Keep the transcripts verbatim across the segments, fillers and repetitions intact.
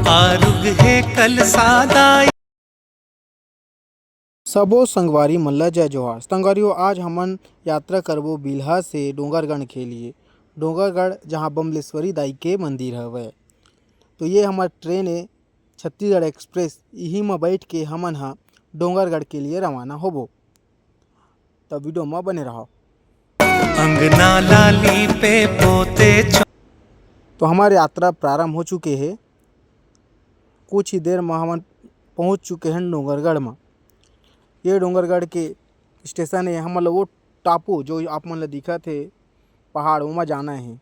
आरुग हे कलसा दाई। सबो संगवारी मन ल जय जोहार। संगवारियों, आज हमन यात्रा करबो बिल्हा से डोंगरगढ़ के लिए। डोंगरगढ़, जहाँ बम्लेश्वरी दाई के मंदिर हवय। तो ये हमर ट्रेन ए छत्तीसगढ़ एक्सप्रेस, इही म बैठ के हमन ह डोंगरगढ़ के लिए रवाना होबो। त वीडियो म बने रहो। अंगना लाली पे पोते चौ- तो हमार यात्रा प्रारंभ हो चुके हे। कुछ ही देर म हमन पहुंच चुके हन डोंगरगढ़ म। ये डोंगरगढ़ के स्टेशन हे। हमन ल वो टापू, जो आप मन ल दिखत हे पहाड़, ओमा जाना हे।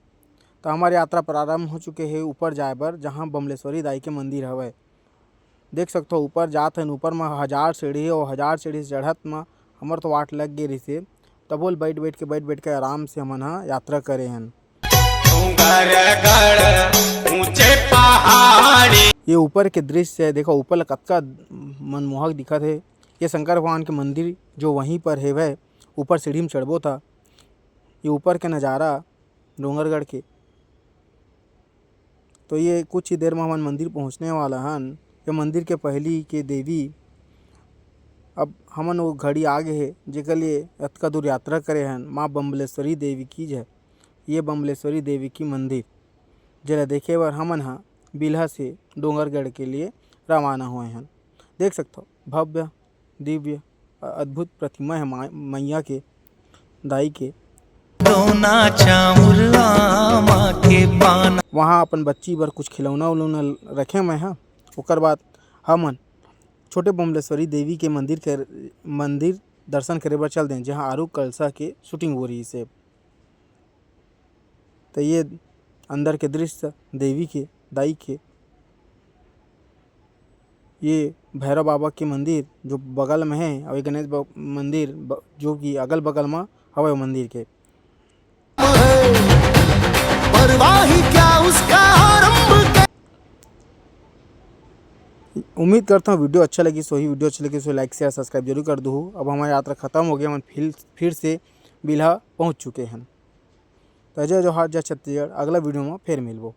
त हमार यात्रा प्रारंभ हो चुके हे ऊपर जाए बर, जहाँ बमलेश्वरी दाई के मंदिर हवय। देख सकथो, ऊपर जात हन, ऊपर म हजार सीढ़ी हे, वो हजार सीढ़ी से चढ़त म हमर तो वाट लग गे रिहिसे, तभो ले बैठ बैठ के, बैठ बैठ के आराम से हमन ह यात्रा करे हन। डोंगरगढ़ ऊंचे पहाड़ी। ये ऊपर के दृश्य हे, देखो ऊपर ल कतका मनमोहक दिखत हे। ये शंकर भगवान के मंदिर जो वहीं पर हेवय, ऊपर सीढ़ी म चढ़बो त ये ऊपर के नजारा डोंगरगढ़ के। तो ये कुछ ही देर म हमन मंदिर पहुंचने वाला हन। ये मंदिर के पहली के देवी, अब हमन वो घड़ी आ गे हे, जेकर लिए अतका दूर यात्रा करे हन। माँ बम्बलेश्वरी देवी की जय। ये बम्बलेश्वरी देवी की मंदिर, जेला देखे बर हमन ह बिल्हा से डोंगरगढ़ के लिए रवाना होए हन। देख सकथो, भव्य दिव्य, अ-, अद्भुत प्रतिमा हे मा-, मैया के, दाई के। दोना चाउर आमा के पाना। वहाँ अपन बच्ची बर कुछ खिलौना उलौना रखे मैं ह। ओकर बाद हमन छोटे बमलेश्वरी देवी के मंदिर के, मंदिर दर्शन करे बर चल दें, जहाँ आरू कलसा के शूटिंग हो रही से। तो ये अंदर के दृश्य देवी के, दाई के। ये भैरव बाबा के मंदिर जो बगल में है, और ये गणेश बा-, मंदिर ब-, जो कि अगल बगल में हवय मंदिर के। परवाही क्या उसका आरंभ के। उम्मीद करता हूँ वीडियो अच्छा लगी, सो ही वीडियो अच्छा लगी, सो like, share, subscribe जरूर कर दू। अब हमारी यात्रा खत्म हो गई, हम फिर, फिर से बिल्हा पहुँच चुके हैं। तो जय जोहार, जय छत्तीसगढ़, अगला वीडियो में फिर मिलबो।